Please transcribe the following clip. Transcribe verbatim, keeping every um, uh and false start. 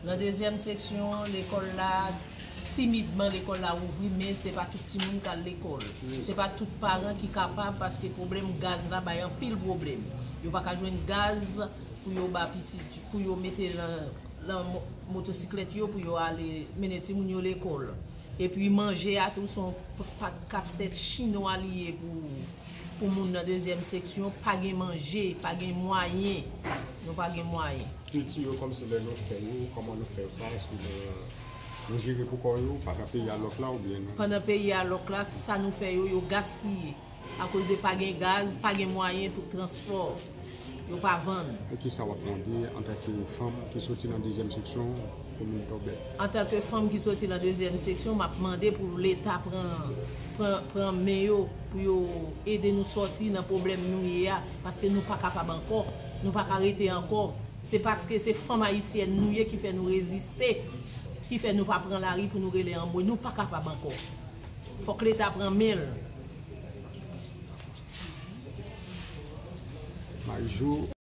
Nan dezyèm seksyon, lekòl la, timidman, lekòl la ouvri, men se pa tout timoun k al lekòl. Se pa tout paran ki kapab, paske pwoblèm gaz la bay anpil pwoblèm. Yo pa ka jwenn gaz pou yo ba pitit, pou yo mete nan, nan mo- motosiklèt yo, pou yo ale mennen timoun yo lekòl. Epi manje a tou, se yon p- pa- kastèt chinwa li ye pou, pou moun nan dezyèm seksyon. Pa gen manje, pa gen mwayen. Nou pa gen mwayen. Kilti yo, kòmsi lè nou fè yo, kòman nou fè sa? Èske nou, nou jere pou kò yo pandan peyi a lòk la oubyen nou? Pandan peyi a lòk la, sa nou fè yo, yo gaspiye. Akoz de pa gen gaz, pa gen mwayen pou transpò, yo pa vann. E kisa w ap mande antanke fanm ki soti nan dezyèm seksyon komin Tòbèl? Antanke fanm ki soti nan dezyèm seksyon, m ap mande pou Leta pran, pran, pran men yo, pou yo ede nou sòti nan pwoblèm nou ye a, paske nou pa kapab ankò, nou pa ka rete ankò. Se paske se fanm ayisyèn nou ye ki fè nou reziste, ki fè nou pa pran lari pou nou rele anmwe. Nou pa kapab ankò. Fòk Leta pran men l. Marijou.